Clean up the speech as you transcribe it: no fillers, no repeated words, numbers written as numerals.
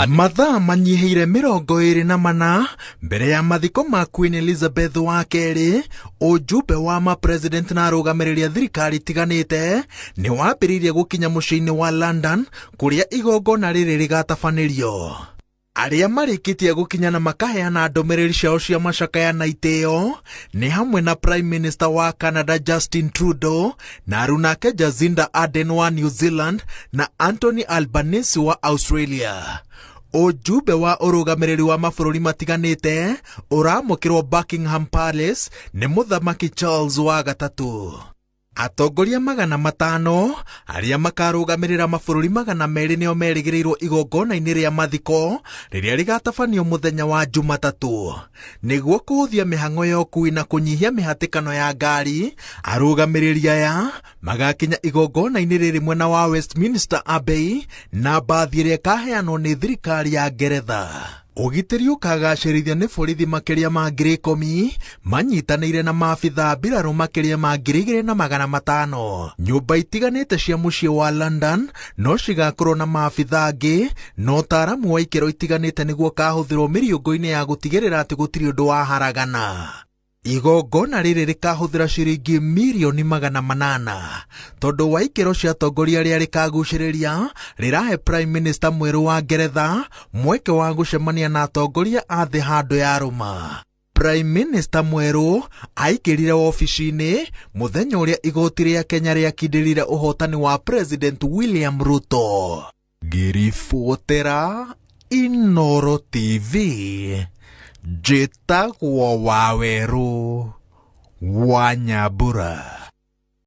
Mathaa manyihĩire 24 mbere ya mathiko ma Queen Elizabeth wa kerĩ, ũjumbe wa ma-president na arũgamĩrĩri a thirikari itiganĩte nĩ wambĩrĩirie gũkinya mũciĩ-inĩ wa London kũrĩa igongona rĩrĩ rĩgatabanĩrio. Arĩa marĩkĩtie gũkinya na makaheana ndũmĩrĩri ciao cia macakaya na itĩo nĩ hamwe na Prime Minister wa Canada Justin Trudeau na arunake Jacinda Ardern wa New Zealand na Anthony Albanese wa Australia. Ũjumbe wa ũrũgamĩrĩri wa mabũrũri matiganĩte ũramũkĩrwo Buckingham Palace nĩ Mũthamaki Charles wa gatatũ. Atongoria 500 arĩa makarũgamĩrĩra mabũrũri 200 nĩo merĩgĩrĩirwo igongona-inĩ rĩa mathiko rĩrĩa rĩgatabanio mũthenya wa Jumatatũ. Nĩguo kũhũthia mĩhang'o ya ũkuui na kũnyihia mĩhatĩkano ya ngari, arũgamĩrĩri aya magakinya igongona-inĩ rĩrĩ mwena wa Westminster Abbey na mbathi ĩrĩa ĩkaheanwo nĩ thirikari ya Ngeretha. Ũgitĩri ũkagacĩrithio nĩ borithi makĩria ma 10,000 manyitanĩire na maabitha mbirarũ makĩria ma 2,500. Nyũmba itiganĩte cia mũciĩ wa London no cigakorwo na maabitha angĩ na ũtaaramu wa ikĩro itiganĩte nĩguo kahũthĩrwo mĩriũngũ-inĩ ya gũtigĩrĩra atĩ gũtirĩ ũndũ wa haragana. Igongona rĩrĩ rĩkahũthĩra ciringi mirioni 800 tondũ wa ikĩro cia atongoria arĩa rĩkagucĩrĩria rĩrahe Prime Minister mwerũ wa Ngeretha mweke wa gũcemania na atongoria a thĩ handũ ya rũma. Prime Minister mwerũ aingĩrire wobici-inĩ mũthenya ũrĩa igoti rĩa Kenya rĩakindĩrire ũhotani wa President William Ruto. Ngĩribotera Inooro TV njĩtagwo Wawerũ wa Nyambura.